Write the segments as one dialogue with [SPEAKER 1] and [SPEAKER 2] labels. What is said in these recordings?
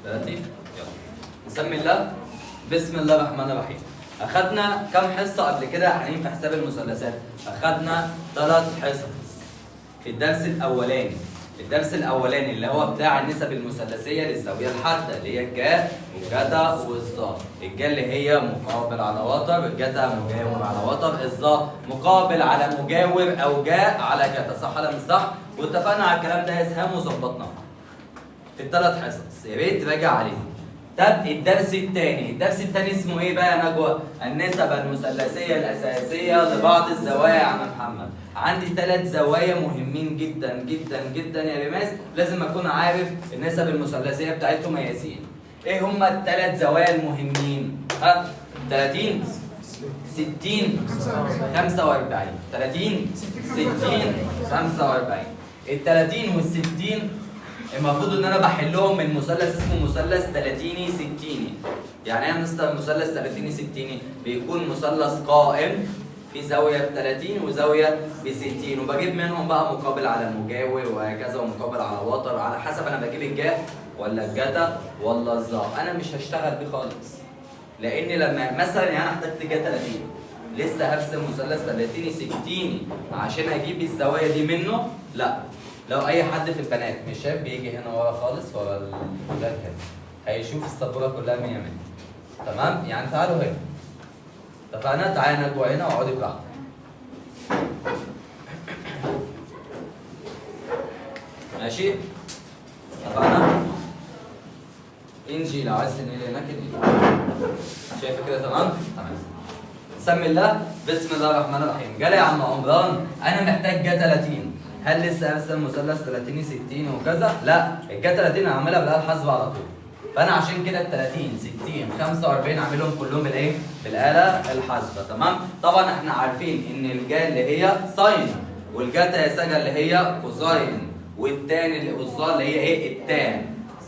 [SPEAKER 1] 30. يلا نسمي الله. بسم الله الرحمن الرحيم. اخذنا كم حصة قبل كده يا حنين في حساب المثلثات؟ اخذنا 3 حصص في الدرس الاولاني. الدرس الاولاني اللي هو بتاع النسب المثلثيه للزاويه الحادة اللي هي الجا والجتا والظا. الجا اللي هي مقابل على وتر، الجتا مجاور على وتر، الظا مقابل على مجاور او جا على جتا، صح ولا مش صح؟ واتفقنا على الكلام ده يا سهام وظبطناه في ال3 حصص، يا ريت تراجع عليهم. طب الدرس الثاني، الدرس الثاني اسمه ايه بقى يا نجوى؟ النسب المثلثيه الاساسية لبعض الزوايا يا عم محمد. عندي 3 زوايا مهمين جدا جدا جدا يا ريماس، لازم اكون عارف النسب المثلثيه بتاعتهم يا ياسين. ايه هما ال3 زوايا المهمين؟ ها؟ 30 60 45. 30 60 45. ال 30 وال 60 المفروض ان انا بحلهم من مثلث اسمه مثلث 30 60. يعني ايه يا مستر مثلث 30 60؟ بيكون مثلث قائم في زاوية ب 30 وزاويه ب 60، وبجيب منهم بقى مقابل على مجاور وهكذا، ومقابل على وتر، على حسب انا بجيب الجا ولا الجتا ولا الظا. انا مش هشتغل بيه خالص، لان لما مثلا يعني انا احتجت جا 30، لسه هرسم مثلث 30 60 عشان اجيب الزوايا دي منه؟ لا. لو اي حد في البنات مش شايف بيجي هنا ورا خالص، ورا الولاد هنا، هيشوف السبوره كلها 100 100. تمام؟ يعني تعالوا هنا. اتفقنا؟ تعالى نجوى هنا واقعدي براحتك. ماشي؟ اتفقنا؟ انجي لو عايز تنقلي هناك انقلي. شايفه كده تمام؟ تمام. سمي الله. بسم الله الرحمن الرحيم. جالي يا عم عمران انا محتاج جا 30. هل لسه ارسم مثلث 30 60 وكذا؟ لا، الجا 30 هعملها بالآلة الحاسبة على طول. فانا عشان كده ال 30 60 45 اعملهم كلهم بالايه؟ بالآلة الحاسبة، تمام؟ طبعا احنا عارفين ان الجا اللي هي sine، والجتا يا سجا اللي هي cosine، وال tan اللي والظا اللي هي ايه؟ ال tan.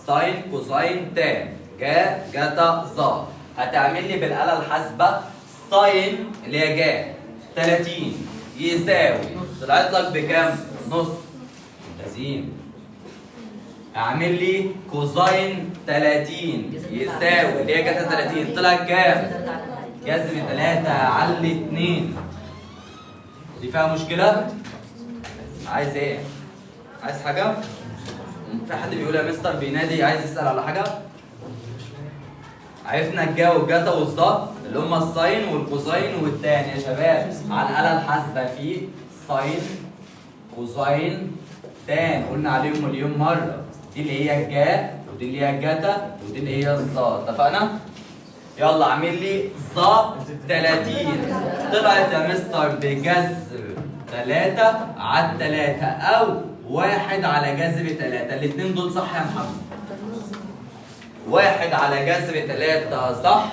[SPEAKER 1] sine cosine tan، جا جتا ظا. هتعمل لي بالآلة الحاسبة sine اللي هي جا 30 يساوي، طلعت لك بكام؟ نص. ممتازين. اعمل لي cosine 30 يساوي اللي هي جتا 30، طلعت كام؟ جذر 3 على 2. دي فيها مشكلة؟ عايز ايه؟ عايز حاجة؟ في حد بيقول يا مستر بينادي عايز يسأل على حاجة؟ عرفنا الجا والجتا والظا اللي هما ال sine وال cosine وال tan يا شباب. على الآلة الحاسبة في sine cosine tan، قلنا عليهم مليون مرة. دي اللي هي الجا، ودي اللي هي الجتا، ودي اللي هي الظا. اتفقنا؟ يلا اعمل لي ظا 30. طلعت يا مستر بجذر 3 على 3 او 1 على جذر 3. الاثنين دول صح يا محمد؟ 1 على جذر 3 صح،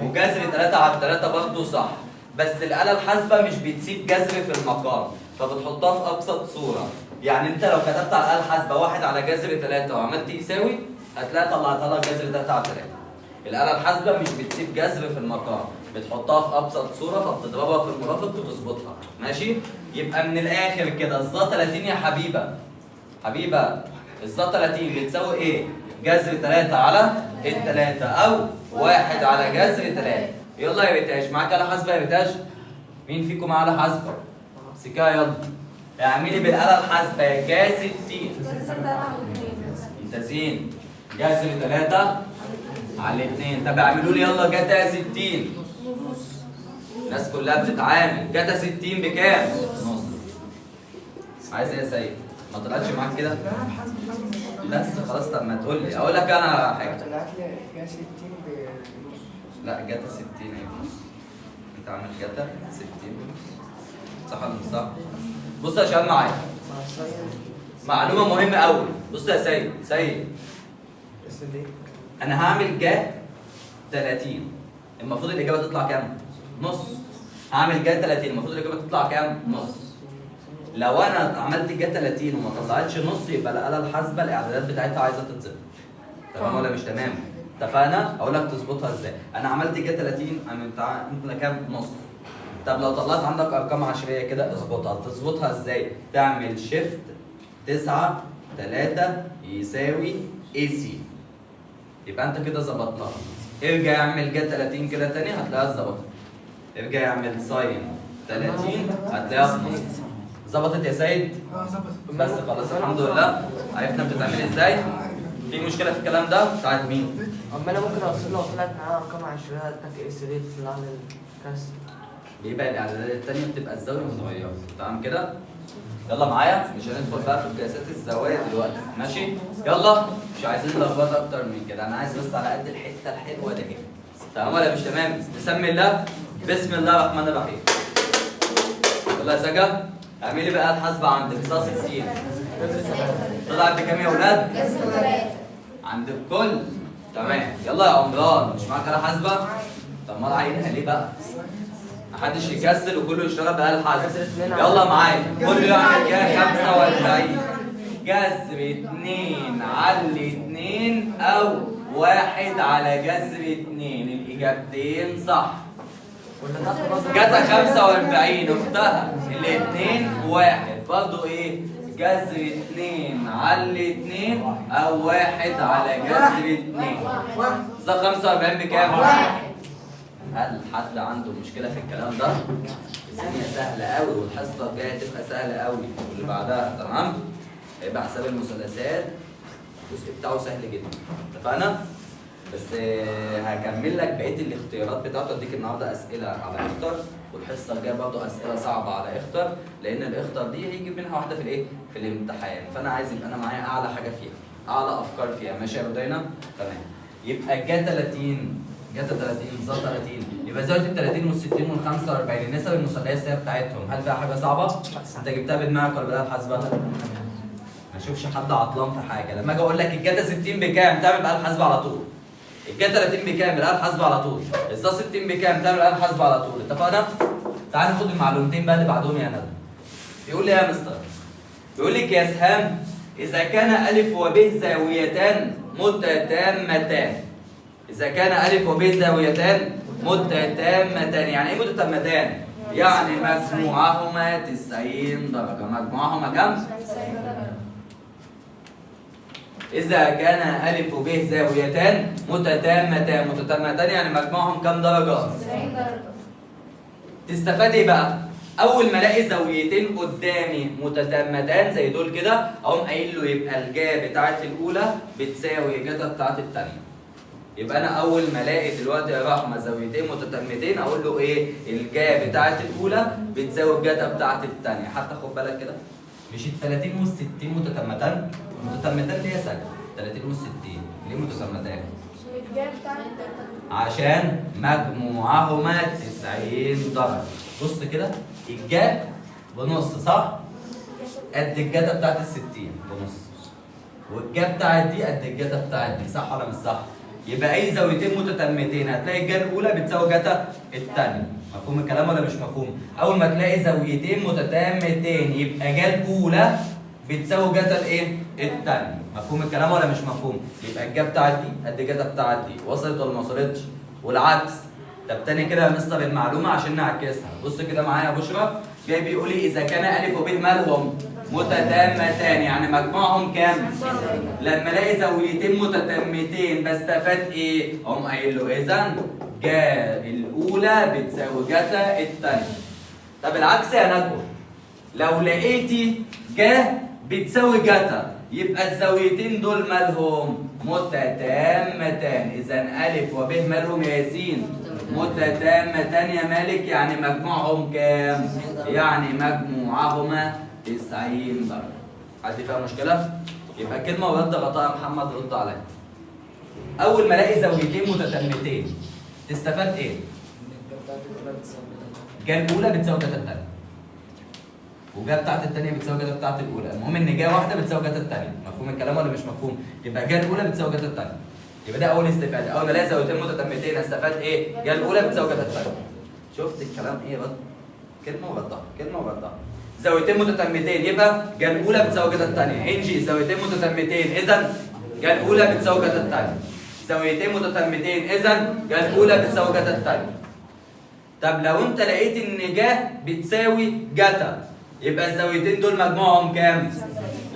[SPEAKER 1] وجذر 3 على 3 برضه صح، بس الآلة الحاسبة مش بتسيب جذر في المقام، فبتحطها في أبسط صورة. يعني أنت لو كتبت على الآلة الحاسبة 1 على جذر 3 وعملت يساوي، هتلاقي طلعتها لك جذر 3 على 3. الآلة الحاسبة مش بتسيب جذر في المقام، بتحطها في أبسط صورة، فبتضربها في المرافق وتظبطها. ماشي؟ يبقى من الآخر كده الظا 30 يا حبيبة، حبيبة الظا 30 بتساوي إيه؟ جذر 3 على 3 أو 1 على جذر 3. يلا يا ريتاج، معاك آلة حاسبة يا ريتاج؟ مين فيكم معاه آلة حاسبة؟ امسكها يلا. اعملي بالآلة الحاسبة يا جا 60. ممتازين. جذر 3 على 2. طب اعملوا لي يلا جتا 60. الناس كلها بتتعامل. جتا 60 بكام؟ نص. عايز ايه يا سيد؟ ما طلعتش معاك كده؟ بس خلاص. طب ما تقول لي، اقول لك انا حاجة.
[SPEAKER 2] طلعت لي جا 60 بنص.
[SPEAKER 1] لا جتا 60 ايه بنص؟ انت عامل جتا 60 بنص، صح ولا مش صح؟ بص يا شباب معايا معلومة مهمة قوي. بص يا سيد، سيد انا هعمل جا 30، المفروض الاجابة تطلع كام؟ نص. هعمل جا 30، المفروض الاجابة تطلع كام؟ نص. لو انا عملت جا 30 وما طلعتش نص، يبقى الآلة الحاسبة الاعدادات بتاعتها عايزه تتظبط. تمام ولا مش تمام؟ اتفقنا؟ اقول لك تظبطها ازاي. انا عملت جا 30، انت كام؟ نص. طب لو طلعت عندك ارقام عشرية كده اظبطها. تظبطها ازاي؟ تعمل shift 9 3 يساوي AC. يبقى انت كده ظبطتها. ارجع اعمل جا 30 كده تاني هتلاقيها اتظبطت. ارجع اعمل sine 30 هتلاقيها بنص. ظبطت يا سيد؟
[SPEAKER 2] اه ظبطت.
[SPEAKER 1] بس خلاص الحمد لله عرفنا بتتعمل ازاي. في مشكلة في الكلام ده؟ بتاعت مين؟
[SPEAKER 3] اما انا ممكن اوصل لو طلعت معايا ارقام عشوائية تك اس دي تطلع لي الكاس.
[SPEAKER 1] بيبقى الاعدادات التانية بتبقى الزاوية متغيرة، تمام كده؟ يلا معايا، مش هندخل بقى في قياسات الزوايا دلوقتي، ماشي؟ يلا مش عايزين لخبطة اكتر من كده، انا عايز بس على قد الحتة الحلوة ده كده. تمام ولا مش تمام؟ نسمي الله، بسم الله الرحمن الرحيم. يلا يا سجا اعملي بقى الحاسبة عندك، ص 60 طلعت بكام يا ولاد؟ عند الكل. تمام. يلا يا عمران، مش معاك آلة حاسبة؟ طب ما عينها ليه بقى؟ محدش يكسل وكله يشتغل بآلة حاسبة. يلا معايا، كله يعمل كده 45 جذر 2 على 2 أو 1 على جذر 2، الإجابتين صح. جت 45 أختها الاثنين 1 برضه إيه؟ جذر 2 على 2 أو 1 على جذر 2. صح. 45 بكام؟ هل حد عنده مشكلة في الكلام ده؟ الدنيا سهلة قوي والحصة الجاية تبقى سهلة قوي واللي بعدها، تمام؟ هيبقى حساب المثلثات الجزء بتاعه سهل جدا، اتفقنا؟ بس هكمل لك بقية الاختيارات بتاعته، اديك النهارده أسئلة على اختر والحصة الجاية برضه أسئلة صعبة على اختر، لأن الاختر دي هيجي منها واحدة في الإيه؟ في الامتحان، فأنا عايز يبقى أنا معايا أعلى حاجة فيها، أعلى أفكار فيها، ماشي يا رودينا؟ تمام. يبقى جا 30 جت 30 ظ 30، يبقى زاوية ال 30 وال 60 وال 45 النسب المثلثيه بتاعتهم، هل فيها حاجة صعبة؟ انت جبتها بدماغك ولا بالآلة الحاسبة؟ ما اشوفش حد عطلان في حاجة، لما اجي اقول لك الجتا 60 بكام؟ تعمل بآلة الحاسبة على طول. الجتا 30 بكام؟ بالآلة الحاسبة على طول. الظا 60 بكام؟ تعمل بالآلة الحاسبة على طول، اتفقنا؟ تعال ناخد المعلومتين بقى اللي بعدهم يا ندى. بيقول لي يا مستر، بيقول لك يا سهام إذا كان ألف وب زاويتان متتامتان. إذا كان ألف وب زاويتان متتامتان، يعني إيه متتامتان؟ يعني مجموعهما 90 درجة، مجموعهما كم؟ إذا كان ألف وب زاويتان متتامتان، متتامتان يعني مجموعهم كم درجة؟
[SPEAKER 4] 90 درجة.
[SPEAKER 1] تستفاد إيه بقى؟ أول ما ألاقي زاويتين قدامي متتامتان زي دول كده، أقوم قايل له يبقى الجا بتاعت الأولى بتساوي جتا بتاعت التانية. يبقى انا اول ما الاقي دلوقتي يا رحمه زاويتين متتامتين اقول له ايه؟ الجا بتاعت الاولى بتساوي الجتا بتاعت الثانية. حتى خد بالك كده، مش ال 30 وال 60 متتامتان؟ متتامتان ليه يا سجا؟ 30 وال 60 ليه متتامتان؟ عشان مجموعهما 90 درجه. بص كده، الجا بنص صح؟ قد الجتا بتاعت ال 60 بنص، والجا بتاعت دي قد الجتا بتاعت دي، صح ولا مش صح؟ يبقى اي زاويتين متتامتين هتلاقي الجا الاولى بتساوي جتا الثانية. مفهوم الكلام ولا مش مفهوم؟ اول ما تلاقي زاويتين متتامتين يبقى جا الاولى بتساوي جتا الايه؟ الثانية. مفهوم الكلام ولا مش مفهوم؟ يبقى الجا بتاعت دي قد جتا بتاعت دي، وصلت ولا ما وصلتش؟ والعكس. طب تاني كده يا مستر المعلومة عشان نعكسها، بص كده معايا يا بشرى، جاي بيقول لي اذا كان الف وب مالهم؟ متتامتان، يعني مجموعهم كام؟ لما الاقي زاويتين متتامتين بستفاد ايه؟ اقوم قايل له اذا جا الاولى بتساوي جتا الثانية. طب العكس يا نجوى، لو لقيتي جا بتساوي جتا يبقى الزاويتين دول مالهم؟ متتامتان. اذا الف وب مالهم يا ياسين؟ متتامتان يا مالك، يعني مجموعهم كام؟ يعني مجموعهما 90 درجة. حد فيها مشكلة؟ يبقى كلمة ورد غطاء محمد رد عليا. أول ما ألاقي زاويتين متتامتين تستفاد إيه؟ جا الأولى بتساوي جتا التانية، وجا بتاعت التانية بتساوي جتا بتاعت الأولى، المهم إن جا واحدة بتساوي جتا التانية، مفهوم الكلام ولا مش مفهوم؟ يبقى جا الأولى بتساوي جتا التانية. يبقى ده أول استفادة، أول ما ألاقي زاويتين متتامتين استفاد إيه؟ جا الأولى بتساوي جتا التانية. شفت الكلام إيه رد؟ كلمة وردها، كلمة وردها. زاويتين متتامتين يبقى جا الاولى بتساوي جتا الثانية. انجي زاويتين متتامتين اذا جا الاولى بتساوي جتا الثانية. زاويتين متتامتين اذا جا الاولى بتساوي جتا الثانية. طب لو انت لقيت ان جا بتساوي جتا يبقى الزاويتين دول مجموعهم كام؟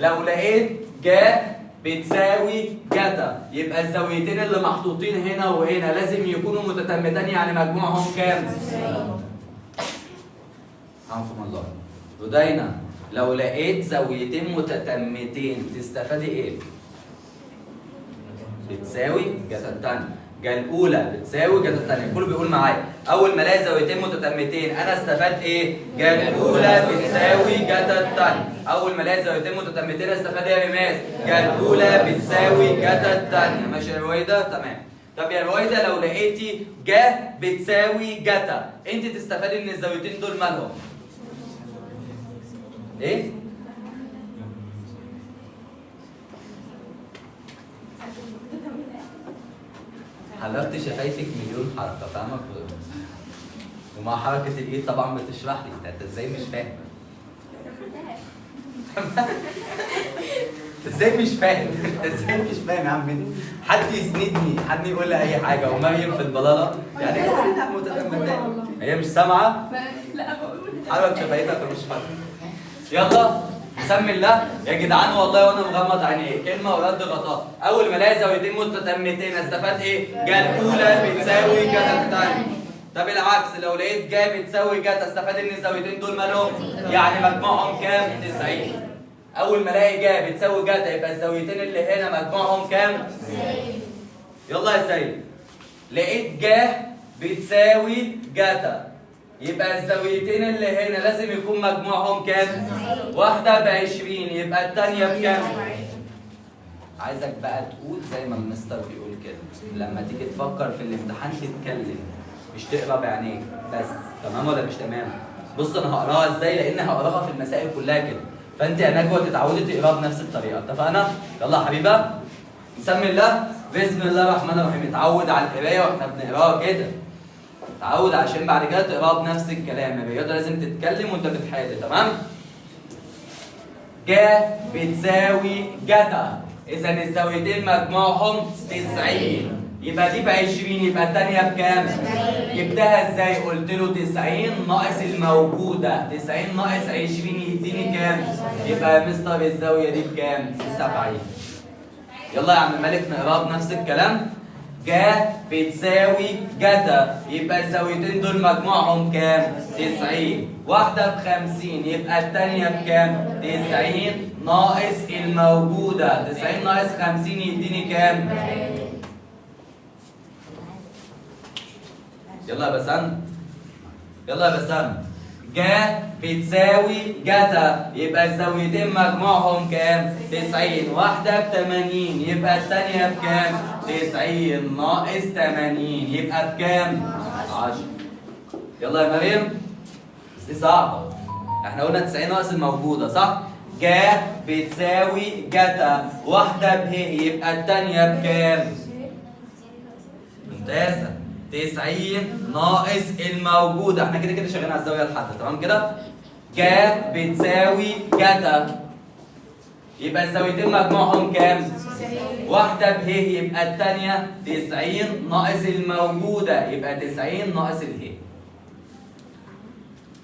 [SPEAKER 1] لو لقيت جا بتساوي جتا، يبقى الزاويتين اللي محطوطين هنا وهنا لازم يكونوا متتمتان، يعني مجموعهم كام؟ عفوا الله. ودينا لو لقيت زاويتين متتمتين تستفادي ايه؟ بتساوي جتا الثانية. جا الاولى بتساوي جتا الثانية، كله بيقول معايا. اول ما الاقي زاويتين متتمتين انا استفاد ايه؟ جا الاولى بتساوي جتا الثانية. اول ما الاقي زاويتين متتمتين استفاد ايه يا ريماس؟ جا الاولى بتساوي جتا الثانية. ماشي يا رويده؟ تمام. طب يا رويده لو لقيتي جا بتساوي جتا، انت تستفادي ان الزاويتين دول مالهم؟ ايه؟ حركت شفايفك مليون حركة، فاهمه؟ ومع حركة الايد طبعا بتشرح لي، انت ازاي مش فاهم؟ انت ازاي مش فاهم؟ انت ازاي مش فاهم يا عم؟ حد يسندني، حد يقول لي اي حاجة. ومريم في البلاله يعني كلنا متتمتات، هي مش سامعه؟
[SPEAKER 4] لا بقول
[SPEAKER 1] حرك شفايفها فمش فاهمه. يلا بسم الله يا جدعان، والله وانا مغمض عيني كلمة ورد غطاء. اول ما الاقي زاويتين متتمتين استفاد ايه؟ جا الاولى بتساوي جتا الثانية. طب العكس لو لقيت جا بتساوي جتا استفاد ان الزاويتين دول مالهم؟ يعني مجموعهم كام؟ 90. اول ما الاقي جا بتساوي جتا يبقى الزاويتين اللي هنا مجموعهم كام؟ 90. يلا يا سيد، لقيت جا بتساوي جتا يبقى الزاويتين اللي هنا لازم يكون مجموعهم كام؟ واحدة ب20 يبقى الثانية بكام؟ عايزك بقى تقول زي ما المستر بيقول كده، لما تيجي تفكر في الامتحان تتكلم مش تقرا بعينيك بس، تمام ولا مش تمام؟ بص انا هقراها ازاي لان هقراها في المسائل كلها كده، فانت يا نجوى تتعودي تقراها بنفس الطريقة، اتفقنا؟ يلا يا حبيبة بسم الله، بسم الله الرحمن الرحيم. اتعود على القراية واحنا بنقراها كده، تعود عشان بعد كده تقراها بنفس الكلام. الرياضة لازم تتكلم وانت بتحل، تمام؟ جا بتساوي جتا، اذا الزاويتين مجموعهم 90، يبقى دي ب 20 يبقى الثانية بكام؟ جبتها ازاي؟ قلت له 90 ناقص الموجودة، 90 ناقص 20 يديني كام؟ يبقى يا مستر الزاوية دي بكام؟ 70. يلا يا عم مالك نقراها بنفس الكلام. جا بتساوي جتا يبقى الزاويتين دول مجموعهم كام؟ 90، واحدة ب50 يبقى الثانية بكام؟ 90 ناقص الموجودة، 90 ناقص 50 يديني كام؟ يلا يا بسام، يلا يا بسام. جا بتساوي جتا يبقى الزاويتين مجموعهم كام؟ 90، واحدة ب80 يبقى الثانية بكام؟ 90 ناقص 80 يبقى بكام؟ 10. يلا يا مريم، بس دي صعبة، احنا قلنا 90 ناقص الموجودة صح؟ جا بتساوي جتا، واحدة به يبقى الثانية بكام؟ ممتازة، 90 ناقص الموجودة، احنا كده كده شغالين على الزاوية الحادة، تمام كده؟ جا بتساوي جتا يبقى الزاويتين مجموعهم كام؟ واحدة به يبقى الثانية 90 ناقص الموجودة يبقى 90 ناقص اله.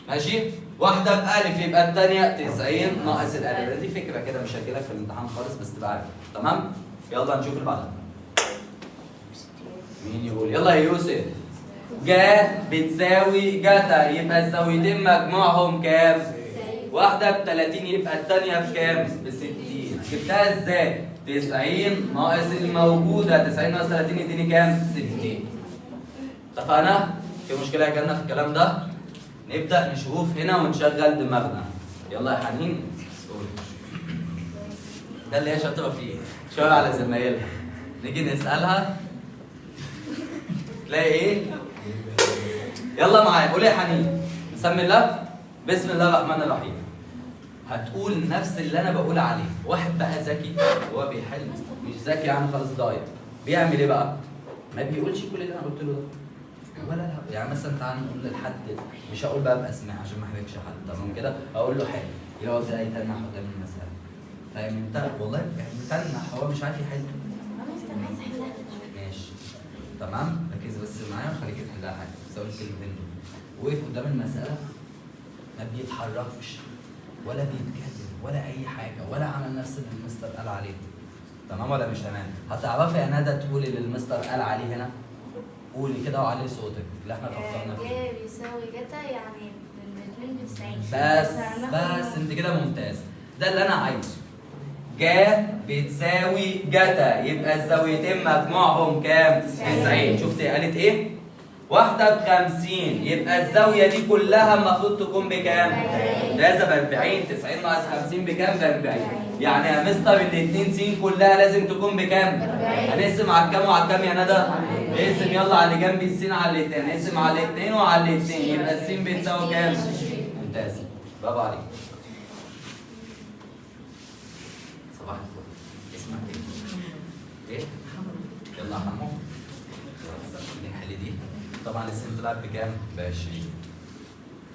[SPEAKER 1] ماشي؟ واحدة بألف يبقى الثانية 90 ناقص الألف. دي فكرة كده مش هجيلك في الامتحان خالص بس تبقى عارف، تمام؟ يلا نشوف اللي بعدها. مين يقول؟ يلا يا يوسف. جا بتساوي جتا يبقى الزاويتين مجموعهم كام؟ واحدة ب30 يبقى الثانية بكام؟ ب60. جبتها ازاي؟ 90 ناقص الموجودة، 90 ناقص 30 يديني كام؟ 60. اتفقنا؟ في مشكلة يا جنة في الكلام ده؟ نبدأ نشوف هنا ونشغل دماغنا. يلا يا حنين قول. ده اللي هي شاطرة فيه، شاور على زمايلها. نيجي نسألها تلاقي ايه؟ يلا معايا، قول يا حنين. بسم الله، بسم الله الرحمن الرحيم. هتقول نفس اللي انا بقول عليه. واحد بقى ذكي وهو بيحل، مش ذكي يعني خالص ضايع، بيعمل ايه بقى؟ ما بيقولش كل اللي انا قلت له ده ولا لا. يعني مثلا تعال نقول لحد، مش هقول بقى باسماء عشان ما احرجش حد، تمام كده؟ اقول له حل، يقعد بقى يتنح قدام المسالة. فاهم انت؟ والله متنح، هو مش عارف يحل. ماشي تمام، ركز بس معايا وخليك تحلها حاجة، بس اقول الكلمتين دول. وقف قدام المسالة ما بيتحركش ولا بيتكلم ولا اي حاجة ولا عمل نفس اللي المستر قال عليه. تمام ولا مش تمام؟ هتعرفي يا ندى تقولي اللي المستر قال عليه هنا؟ قولي كده وعلي صوتك اللي احنا فكرنا فيه.
[SPEAKER 4] جا بيساوي جتا، يعني الاتنين ب90.
[SPEAKER 1] بس بس انت كده ممتاز، ده اللي انا عايزه. جا بتساوي جتا، يبقى الزاويتين مجموعهم كام؟ 90. شفتي قالت ايه؟ واحدة ب50، يبقى الزاوية دي كلها المفروض تكون بكام؟ لازم 40. 90 ناقص 50 بكام؟ ب40. يعني يا مستر الاتنين س كلها لازم تكون بكام؟ هنقسم على الكام وعلى الكام يا ندى؟ اقسم يلا على اللي جنب السين على الاتنين، اقسم على الاتنين وعلى الاتنين، يبقى السين بتساوي كام؟ ممتاز، برافو عليك. صباح الفل. اسمك ايه؟ ايه؟ يلا يا حمو نحل دي. طبعا السين طلعت بكام؟ ب 20.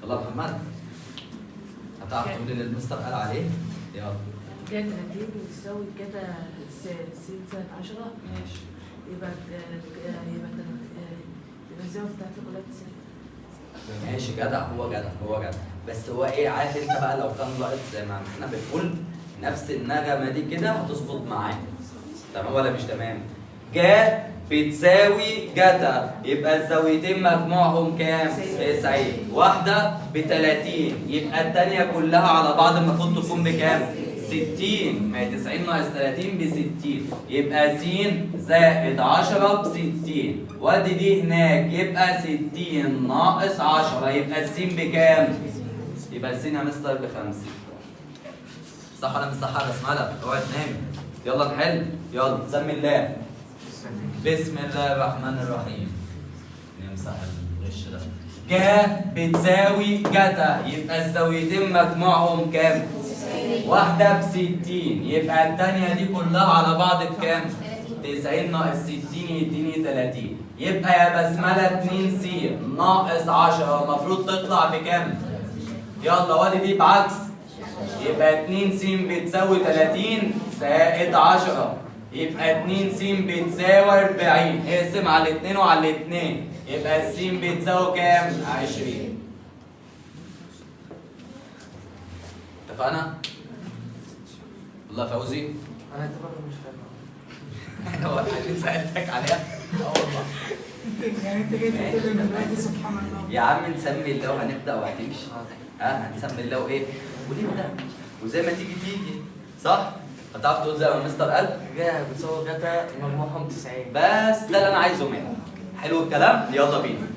[SPEAKER 1] يلا يا محمد هتعرف تقول اللي المستر قال عليه؟ يلا.
[SPEAKER 5] جا 30 يساوي جتا س زائد 10.
[SPEAKER 1] ماشي.
[SPEAKER 5] يبقى يبقى الزاوية بتاعتها كلها 90.
[SPEAKER 1] ماشي جدع، هو جدع هو جدع، بس هو ايه عارف انت بقى لو كان لقط زي ما احنا بنقول نفس النغمة دي كده هتظبط معاك. تمام ولا مش تمام؟ جا بتساوي جتا، يبقى الزاويتين مجموعهم كام؟ 90. واحدة ب 30، يبقى الثانية كلها على بعض المفروض تكون بكام؟ 60. ما هي 90 ناقص 30 ب 60، يبقى س زائد 10 ب 60، وادي دي هناك يبقى 60 ناقص 10، يبقى السين بكام؟ يبقى السين يا مستر ب 50. صح ولا مش صح يا بسملة؟ اوعي تنامي. يلا نحل، يلا سمي الله. بسم الله الرحمن الرحيم. نمسح الغش ده. جا بتساوي جتا، يبقى الزاويتين مجموعهم كام؟ واحدة ب60، يبقى التانية دي كلها على بعض بكام؟ 90 ناقص 60 يديني 30، يبقى يا بسملة 2 س ناقص 10 المفروض تطلع بكام؟ يلا وادي دي بعكس، يبقى 2 س بتساوي 30 زائد 10، يبقى 2 س بتساوي 40، اقسم على الاثنين وعلى الاثنين، يبقى الس بتساوي كام؟ 20. اتفقنا؟ والله فوزي؟
[SPEAKER 3] انا طبعا مش فاهم.
[SPEAKER 1] هو عشان سألتك عليها؟ اه والله.
[SPEAKER 2] يعني انت جاي تتكلم دلوقتي سبحان الله.
[SPEAKER 1] يا عم نسمي الله وهنبدأ وهتمشي. ها هنسمي الله وايه؟ ونبدأ وزي ما تيجي تيجي، صح؟ هتعرف تقول زي ما المستر قال؟
[SPEAKER 3] جا بتساوي جتا مجموعهم 90.
[SPEAKER 1] بس ده اللي انا عايزه منك. حلو الكلام؟ يلا بينا.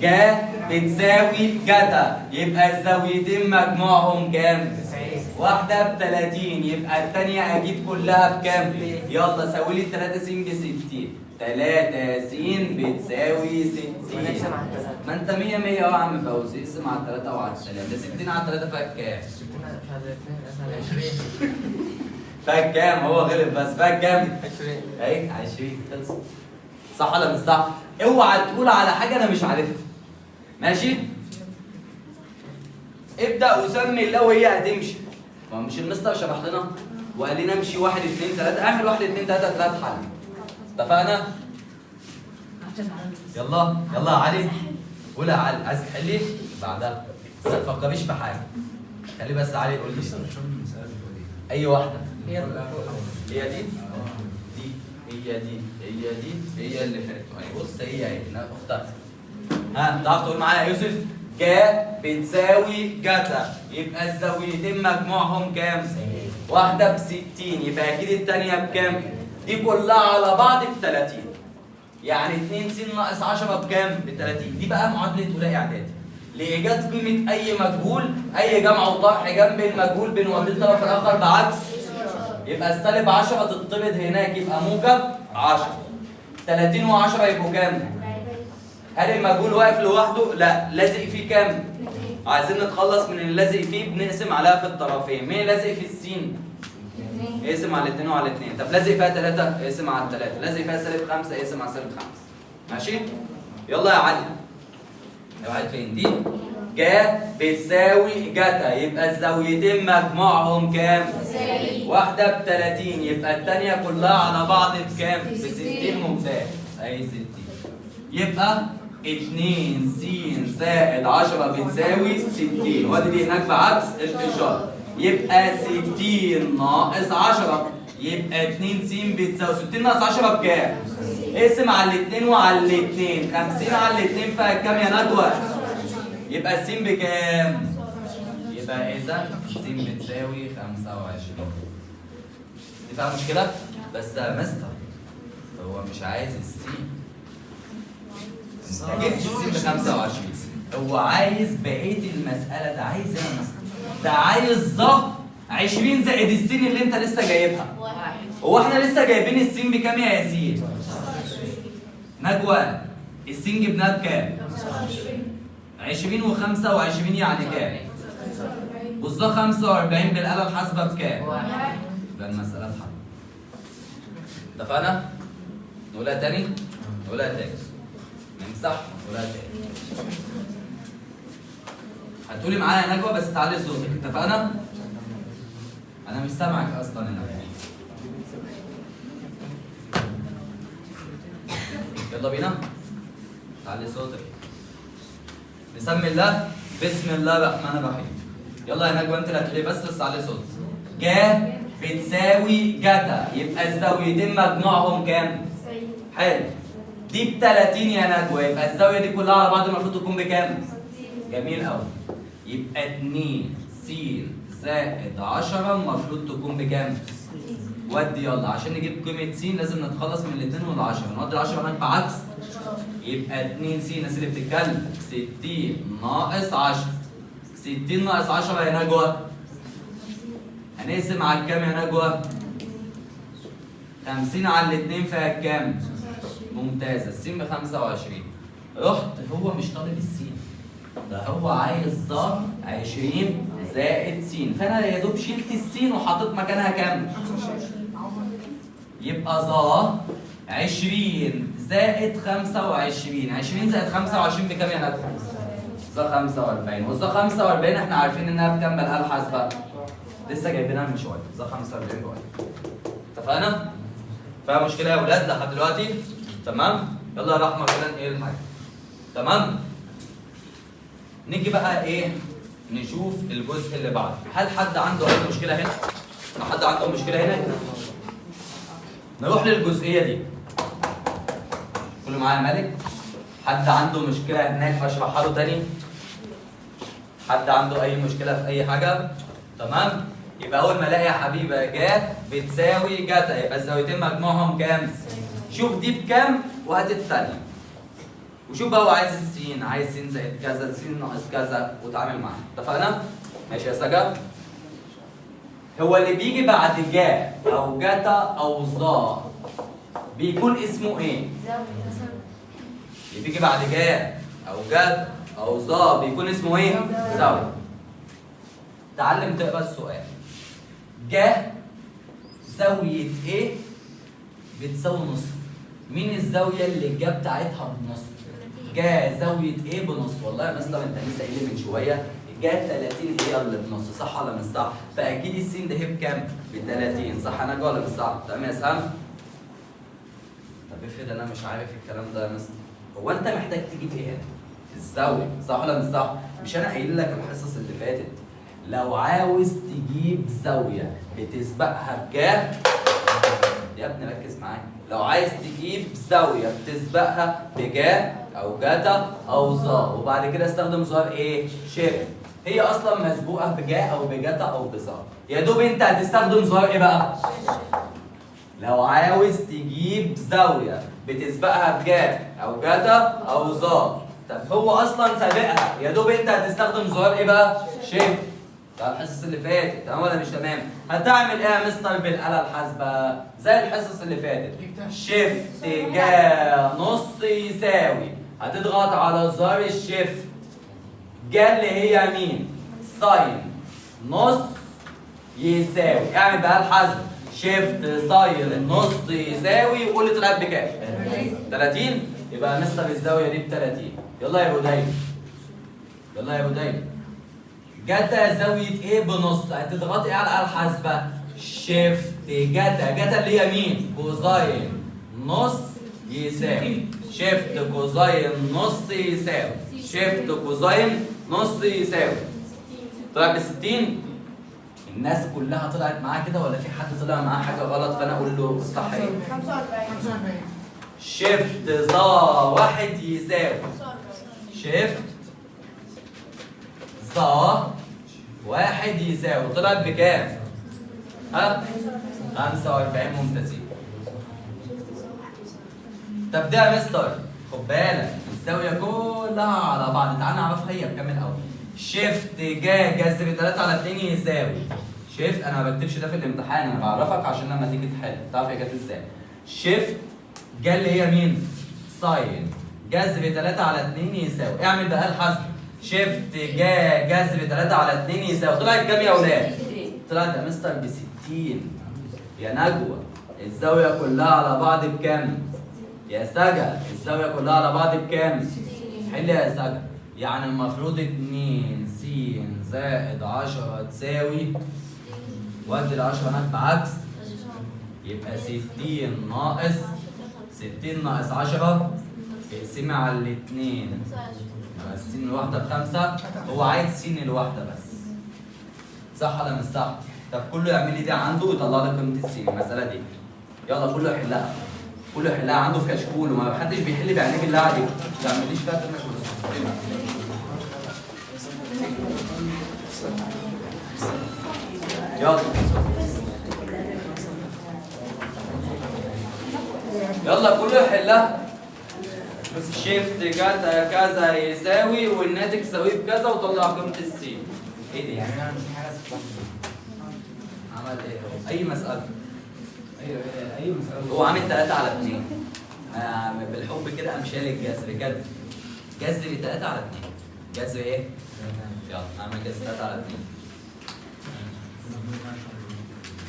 [SPEAKER 1] جا بتساوي جتا، يبقى الزاويتين مجموعهم كام؟
[SPEAKER 3] 90.
[SPEAKER 1] واحدة ب 30، يبقى الثانية أكيد كلها بكام؟ يلا ساوي لي 3 س ب 60، 3 س بتساوي 60.
[SPEAKER 3] ونقسم على التلاتة.
[SPEAKER 1] ما أنت 100 100 أهو يا عم فوزي، اقسم على التلاتة وعلى التلاتة، 60 على التلاتة فيها كام؟
[SPEAKER 3] 60 على الاثنين على 20.
[SPEAKER 1] فيها كام؟ هو غلط بس فيها كام؟
[SPEAKER 3] 20.
[SPEAKER 1] أهي 20 خلصت. صح ولا مش صح؟ اوعى تقول على حاجة أنا مش عارفها. ماشي؟ ابدأ وسمي الله وهي هتمشي. ما مش المستر شرح لنا وقال لنا امشي 1 2 3، اعمل 1 2 3 3 حل. اتفقنا؟ يلا يلا يا علي، قول يا علي، عايز تحلي؟ بعدها بس ما تفكريش في حاجة. خلي بس علي يقول لي. أي واحدة؟
[SPEAKER 3] هي
[SPEAKER 1] هي دي؟ دي هي دي هي دي هي اللي فاتت. بص هي اهي اختها. ها تعرف تقول معايا يا يوسف؟ جا بتساوي جتا، يبقى الزاويتين مجموعهم كام؟ واحدة ب60، يبقى أكيد التانية بكام؟ دي كلها على بعض ب30. يعني 2 س ناقص 10 بكام؟ ب30. دي بقى معادلة أولى إعدادي. لإيجاد قيمة أي مجهول، أي جمع وطرح جنب المجهول بنوديه الطرف الآخر بعكس، يبقى السالب 10 تطرد هناك يبقى موجب 10. 30 و10 يبقوا كام؟ هل المجهول واقف لوحده؟ لا، لازق فيه كام؟ عايزين نتخلص من اللي لازق فيه بنقسم عليها في الطرفين، مين لازق في السين؟ اقسم على الاثنين وعلى الاثنين، طب لازق فيها 3 اقسم على 3، لازق فيها سالب 5 اقسم على سالب 5. ماشي؟ يلا يا علي. يا علي فين دي؟ جا بتساوي جتا، يبقى الزاويتين مجموعهم كام؟ واحدة ب 30، يبقى الثانية كلها على بعض بكام؟ ب 60. ممتاز، اهي 60. يبقى 2 س زائد 10 بتساوي 60، وادي دي هناك بعكس الإشارة، يبقى 60 ناقص 10، يبقى 2 س بتساوي 60 ناقص 10 بكام؟ اقسم على الاثنين وعلى الاثنين، 50 على الاثنين فكام يا نجوى؟ يبقى الس بكام؟ يبقى اذا الس بتساوي 25. دي فيها مشكلة؟ بس يا مستر هو مش عايز السين. انت جبت السين ب 25، هو عايز بقية المسألة. ده عايز ايه يا مستر؟ ده عايز ظ 20 زائد السين اللي انت لسه جايبها. هو احنا لسه جايبين السين بكام يا ياسين؟ نجوى السين جبناها بكام؟ 20 و25 يعني كام؟ والظا 45 بالآلة الحاسبة بكام؟ يبقى المسألة اتحلت. اتفقنا؟ نقولها تاني؟ نقولها تاني. نمسح ونقولها تاني. هتقولي معايا يا نجوى بس تعلي صوتك، اتفقنا؟ أنا مش سامعك أصلا يا نجوى. يلا بينا؟ تعلي صوتك. نسمي الله، بسم الله الرحمن الرحيم. يلا يا نجوى انت اللي هتقولي بس علي صوتك. جا بتساوي جتا، يبقى الزاويتين مجموعهم كام؟ حلو. دي ب 30 يا نجوى، يبقى الزاوية دي كلها على بعض المفروض تكون بكام؟ جميل قوي. يبقى 2 س زائد 10 المفروض تكون بكام؟ ودي يلا عشان نجيب قيمة س لازم نتخلص من الاثنين وال10، نودي ال10 هناك بعكس. يبقى 2 س، الناس اللي بتتكلم 60 ناقص 10. 60 ناقص 10 يا نجوى هنقسم على الكام يا نجوى؟ 50 على الاثنين فيها كام؟ ممتازة، السين ب 25. رحت هو مش طالب السين، ده هو عايز ظ 20 زائد س، فأنا يا دوب شلت السين وحطيت مكانها كام؟ يبقى ظ 20 زائد 25، 20 زائد 25 بكام يا نجوى؟ ظ 45، والظ 45 احنا عارفين انها بكام بالآلة الحاسبة؟ لسه جايبينها من شوية، ظ 45 بواحد. اتفقنا؟ فيها مشكلة يا ولاد لحد دلوقتي؟ تمام؟ يلا يا رحمة كده ايه الحاجة. تمام؟ نيجي بقى ايه؟ نشوف الجزء اللي بعده. هل حد عنده أي مشكلة هنا؟ حد عنده مشكلة هنا؟ نروح للجزئية دي. كله معايا يا مالك؟ حد عنده مشكلة هناك اشرحها له تاني؟ حد عنده أي مشكلة في أي حاجة؟ تمام؟ يبقى أول ما ألاقي يا حبيبة جا بتساوي جتا، يبقى الزاويتين مجموعهم كام؟ شوف دي بكام وهات الثانية. وشوف بقى هو عايز السين، عايز س زائد كذا، س ناقص كذا، وتعامل معاه. اتفقنا؟ ماشي يا سجا؟ هو اللي بيجي بعد جا أو جتا أو ظا بيكون اسمه إيه؟ اللي بيجي بعد جا أو جتا أو ظا بيكون اسمه إيه؟ زاوية. تعلم تقرا السؤال. جا زاوية إيه بتساوي نص؟ مين الزاوية اللي الجا بتاعتها بنص؟ جا زاوية إيه بنص؟ والله يا مستر أنت لسه قايل من شوية جا 30 هي اللي بنص، صح ولا مش صح؟ فأكيد السين ده هي بكام؟ ب 30، صح أنا جا ولا مش صح؟ تمام يا سام؟ طب افرض أنا مش عارف الكلام ده يا مستر، هو أنت محتاج تجيب إيه هنا؟ الزاوية، صح ولا مش صح؟ مش أنا قايل لك الحصص اللي فاتت لو عاوز تجيب زاوية بتسبقها بجا، يا ابني ركز معايا، لو عايز تجيب زاوية بتسبقها بجا أو جتا أو ظا، وبعد كده استخدم زرار إيه؟ shift. هي أصلا مسبوقة بجا أو بجتا أو بظا، يا دوب أنت هتستخدم زرار إيه بقى؟ لو عاوز تجيب زاوية بتسبقها بجا أو جتا أو ظا، طب هو أصلا سابقها، يا دوب أنت هتستخدم زرار إيه بقى؟ shift. بتاع الحصص اللي فاتت، تمام ولا مش تمام؟ هتعمل ايه يا مستر بالآلة الحاسبة؟ زي الحصص اللي فاتت، shift جا نص يساوي، هتضغط على زرار ال shift، جا اللي هي مين؟ sine نص يساوي، اعمل بقى الحاسبة، shift sine نص يساوي، وقول لي طلعت بكام؟ 30. يبقى يا مستر الزاوية دي ب 30. يلا يا هديل، يلا يا هديل. جتا زاوية ايه بنص؟ هتضغطي ايه على الآلة الحاسبة؟ shift جتا، جتا اللي هي مين؟ cosine نص يساوي، shift cosine نص يساوي، shift cosine نص يساوي، طلع ب 60. الناس كلها طلعت معاه كده ولا في حد طلع معاه حاجة غلط؟ فانا اقول له الصح ايه؟
[SPEAKER 2] 45.
[SPEAKER 1] shift ظا 1 يساوي shift ظا 1 يساوي، طلعت بكام؟ ها؟ 45. ممتازين. طب ده يا مستر خد بالك الزاوية كلها على بعض، تعال نعرفها هي بكام الاول. shift جا جذر 3 على 2 يساوي shift، انا ما بكتبش ده في الامتحان، انا بعرفك عشان لما تيجي تحل تعرف هي جت ازاي. shift جا اللي هي مين؟ sine جذر 3 على 2 يساوي، اعمل بقى الحسب. shift جا جذر 3 على 2 يساوي، طلعت كام يا اولاد؟ طلعت يا مستر ب 60. يا نجوى الزاوية كلها على بعض بكام؟ يا سجا الزاوية كلها على بعض بكام؟ حل يا سجا. يعني المفروض 2 س زائد 10 تساوي، وادي ال 10 هناك بعكس، يبقى 60 ناقص 60 ناقص 10 اقسمي على الاثنين، يبقى السين الواحدة ب5، هو عايز سين الواحدة بس. صح ولا مش صح؟ طب كله يعمل لي ده عنده ويطلع لي قيمة السين المسألة دي. يلا كله يحلها، كله يحلها عنده في كشكول، وما حدش بيحل بعينيه بالله عليك، ما تعمليش فيها انك. يلا يلا كله يحلها. shift كذا كذا يساوي والناتج يساويه بكذا وطلع قيمة السين. ايه دي يعني؟
[SPEAKER 3] انا مش حاجة.
[SPEAKER 1] عمل ايه هو؟ اي مسألة؟
[SPEAKER 6] اي مسألة؟
[SPEAKER 1] هو عامل 3 على 2. بالحب كده قام شال الجذر، جذر جذر 3 على 2. جذر ايه؟ يلا اعمل جذر 3 على 2.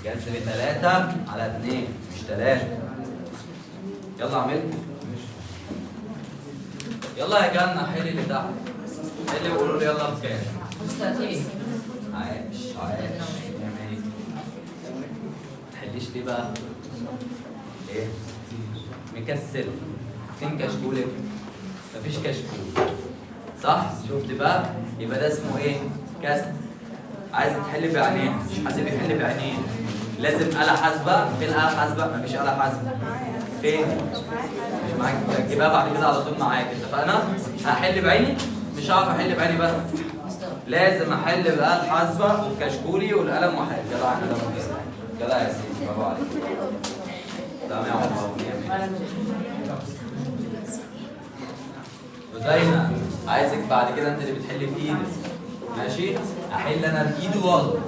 [SPEAKER 1] جذر 3 على 2 مش 3. يلا اعمل. يلا يا جنة حلي اللي تحت. حلي وقولوا لي يلا بكام. عايش عايش. تحليش ليه بقى؟ ليه؟ مكسل. فين كشكولك؟ مفيش كشكول. صح؟ شفت بقى؟ يبقى ده اسمه ايه؟ كسل. عايز تحل بعينيه، مش حد بيحل بعينيه. لازم آلة حاسبة، فين آلة حاسبة؟ مفيش آلة حاسبة. فين؟ مش معاك، تجيبها بعد كده على طول معاك، اتفقنا؟ هحل بعيني؟ مش هعرف احل بعيني بس. لازم احل بآلة حاسبة وبكشكولي والقلم واحل. جدع احنا ده ممتاز. جدع يا سيدي، برافو عليك. تمام يا عمر. ودايما عايزك بعد كده انت اللي بتحل بايدك. ماشي؟ احل انا بايدي والله.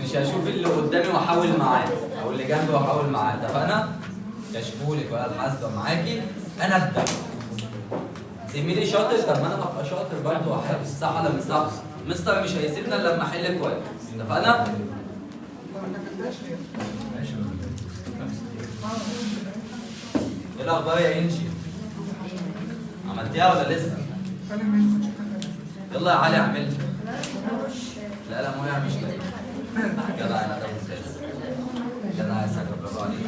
[SPEAKER 1] مش هشوف اللي قدامي واحاول معاه او اللي جنبي واحاول معاه، اتفقنا؟ كشكولك ولا الحاسبة معاكي، انا ابدا. زميلي شاطر، طب ما انا هبقى شاطر برضه واحل، صح ولا مش صح؟ مستر مش هيسيبنا الا لما احل كويس، اتفقنا؟ ايه الاخبار يا انجي؟ عملتيها ولا لسه؟ يلا يا علي اعملها. لا لا مو مش لاقي. جدع انا ده ممتاز. جدع يا ساكر، برافو عليك.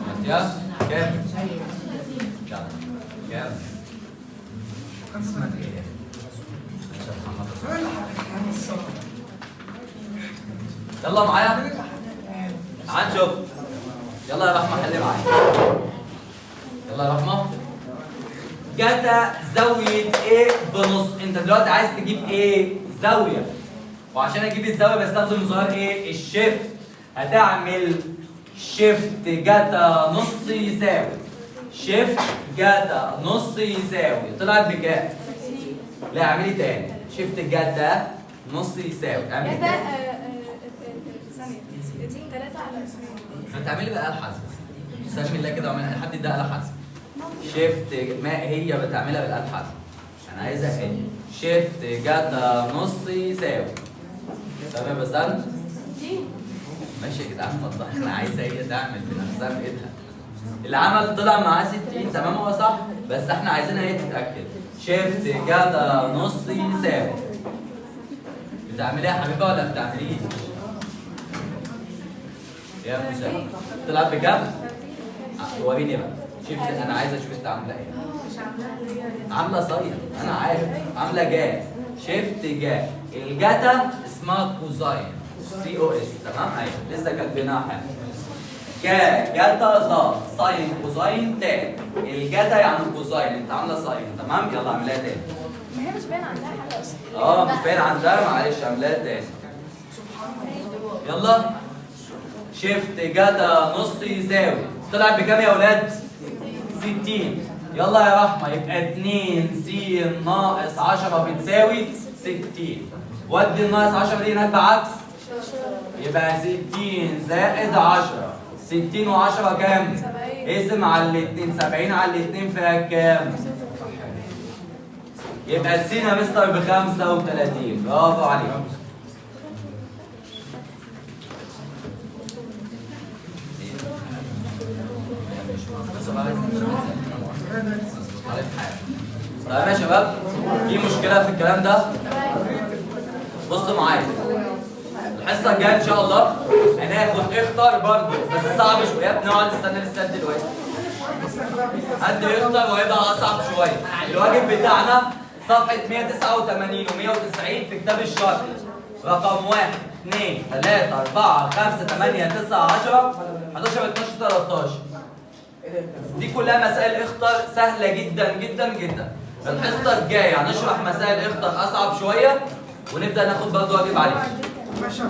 [SPEAKER 1] عملتيها؟ كام؟ جدع. كام؟ اسمك ايه؟ يلا معايا؟ تعال نشوف. يلا يا رحمة حل معايا. يلا يا رحمة. جتا زاوية ايه بنص؟ انت دلوقتي عايز تجيب ايه؟ زاوية. وعشان اجيب الزاوية بستخدم زرار ايه؟ ال shift. هتعمل shift جتا نص يساوي shift جتا نص يساوي، طلعت بكام؟ لا اعملي تاني، shift جتا نص يساوي، اعملي
[SPEAKER 2] جتا
[SPEAKER 1] تاني.
[SPEAKER 2] ثانية 3 على 2.
[SPEAKER 1] ما تعملي بقى آلة حاسبة. سمي الله كده واعملي حد ده آلة حاسبة. shift ما هي بتعملها بالآلة الحاسبة. أنا عايزها هي. shift جتا نص يساوي. تمام يا بسنت؟ ماشي يا جدعان والله أنا عايزها هي تعمل بنفسها بإيدها. اللي عمل طلع معاه 60 تمام هو صح، بس احنا عايزينها هي تتأكد. shift جتا نص يساوي. بتعمليها يا حبيبه ولا بتعمليش؟ يا موسى طلعت بكام؟ وريني بقى. shift انا عايز اشوف انت عامله ايه.
[SPEAKER 5] مش عاملاها اللي هي
[SPEAKER 1] عامله صيد انا عارف، عامله جا. shift جا. الجتا اسمها cosine، C O S، تمام؟ ايوه لسه كاتبينها حالا. كا جتا ظا، sine cosine tan. الجتا يعني cosine، انت عامله sine، تمام؟ يلا اعملها تاني.
[SPEAKER 2] ما هي مش باين عندها حاجة أصلا.
[SPEAKER 1] اه مش باين عندها، معلش اعملها تاني. يلا shift جتا نص يساوي، طلع بكام يا ولاد؟ 60. يلا يا رحمه، يبقى 2 س ناقص 10 بتساوي 60. ودي الناقص 10 دي هناك بعكس، يبقى 60 زائد 10. 60 و10 كام؟
[SPEAKER 2] 70.
[SPEAKER 1] اقسم على الاثنين، 70 على الاثنين فيها كام؟ يبقى السين يا مستر ب 35. برافو عليك. تمام يا شباب؟ في مشكلة في الكلام ده؟ بصوا معايا. الحصة الجاية إن شاء الله هناخد اختر برضه، بس صعب شوية، بنقعد نستنى لسه دلوقتي. حد يختار وهيبقى أصعب شوية. الواجب بتاعنا صفحة 189 و190 في كتاب الشرح. رقم 1 2 3 4 5 8 9 10 11 12 13. دي كلها مسائل اختر سهلة جدا جدا جدا. الحصة الجاية هنشرح مسائل اختر أصعب شوية، ونبدأ ناخد برضه واجب عليها.
[SPEAKER 7] ماشي.